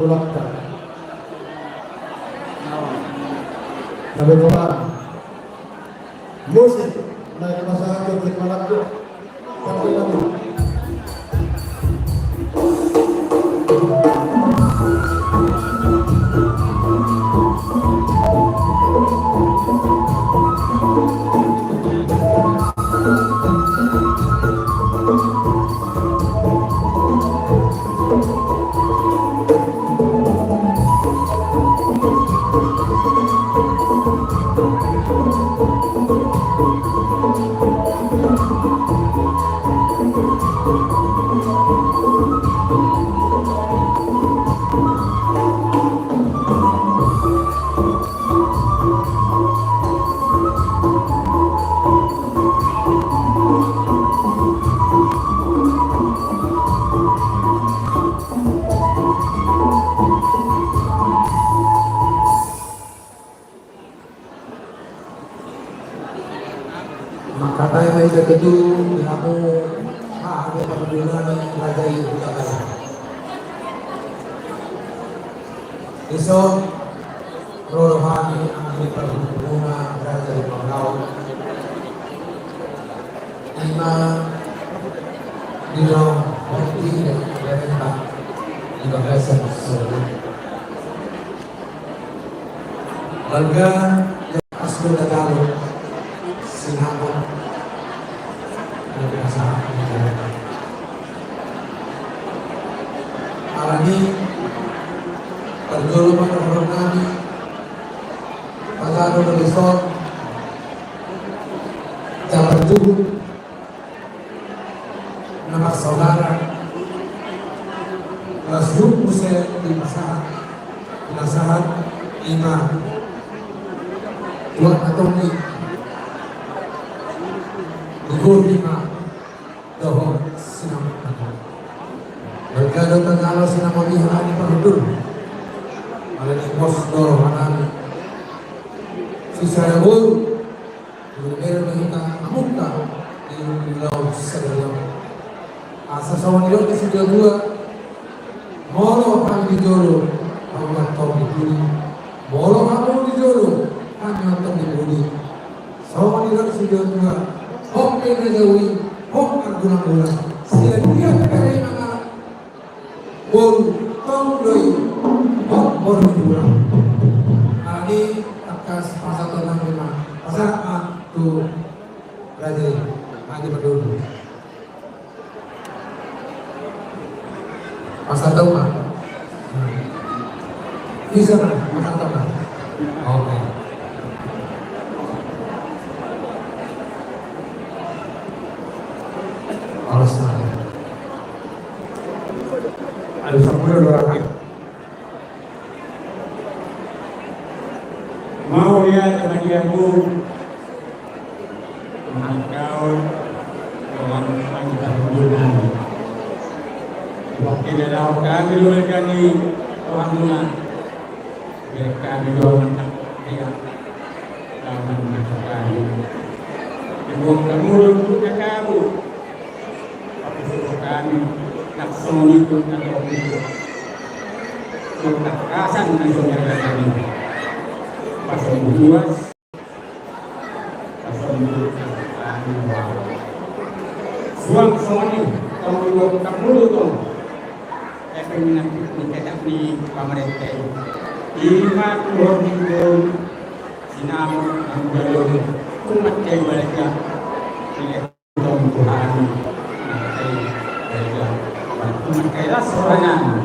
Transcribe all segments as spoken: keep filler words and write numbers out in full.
Ulangka. Sabe topan. Musik naik pasangan ke Malakku. Tapi lagu. Mangkatai ma hita tutu di hamu haha parhundulna ni raja i Hutabarat. Dison ro do hami anggi parhundulna raja i Panggaut. Ima di laon hoti dari di bagasan solo. Balga asli dagalo sinamot. Alani parjolo ma dohonon nami. Pasado do dison. Jabar juhut na marsaudara. Las juhut muse di pasahat. Pinasahat ima. Tuak na tonggi. Digor ima. Dohot sinamot na tonggi. Balga do tagalo sinamot i haha ni parhundul. Alani pos do rohanami. Sisada boru. Bere ma hita hamungka di laon sadari on. Asa songon nidok ni situa-tua. Molo hami di jolo, hamu antong di pudi. Molo hamu di jolo, hami antong di pudi. Songon nidok ni situa-tua. Hot pe na jawi, hot anggo na mula. Sian dia pe kare manga Boru, tong do i, hot boru ni hula. Alani tangkas pasahaton nami ma, pasahat ma tu raja i, raja i ma dulu. Pasahaton ma. Bisa ma, pasahaton ma. Oke. Alas ma. Alas ma. Mau ya, sama dia, Bu. Mangkaon, orang kita hubungan. Wakil dalam kami, lu kami, orang rumah. Mereka di ruangan tak dia. Taman Macapayu. Dibuang kamu dulu ke kamu. Aku suruh kami, tak soni pun tak kopi. Untuk tak kasar dan saudara kami. Pasal buas, pasal buas, kami. Suang soni, kamu dua tak mulu tuh. Tapi minat minta tak ni pamerintah. Ima Tuhan itu. Sinamot, anggo jalo, umat kayu balaja, pilih tong Tuhan, umat kayu balaja, umat kayu las rohanan.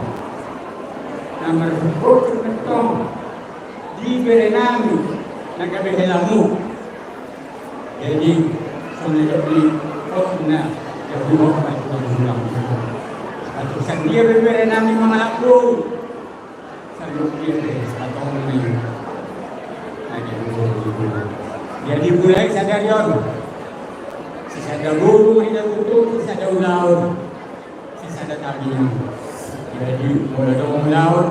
Na marhubung tong di bere nami, na gabe helamu. Jadi, songon na jadi, oh, na jadi, oh, na jadi, oh, na jadi. Atu sadia bere nami mangalap boru. Saluhutna pe, satongkin. Jadi mulai sadari on. Sisada boru ma hita tutu, sisada ulaon. Sisada tangiang. Jadi, molo adong ulaon,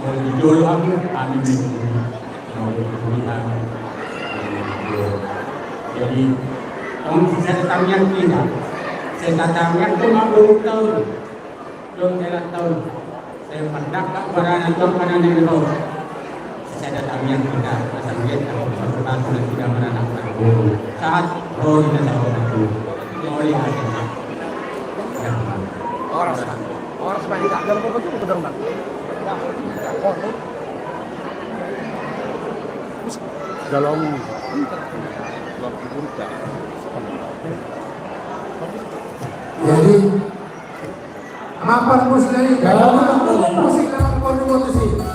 molo di jolo hamu, hami ma di jolo. Molo di jolo hamu. Jadi, tong sisada tangiang hita. Sisada tangiang tu ma boru taon. Dong hela taon. Mandangkak baranak tong kanan ni roh. Sada tangiang kita, pasal dia tahu, pasal batu dan tidak baranak pada guru. Saat roh kita tahu waktu. Roh yang ada. Horas, Bang. Horas, Bang. Dalam kota itu betul, Bang. Dalam. Jadi, Amang parmusik nai, parmusik nai, parmusik nai.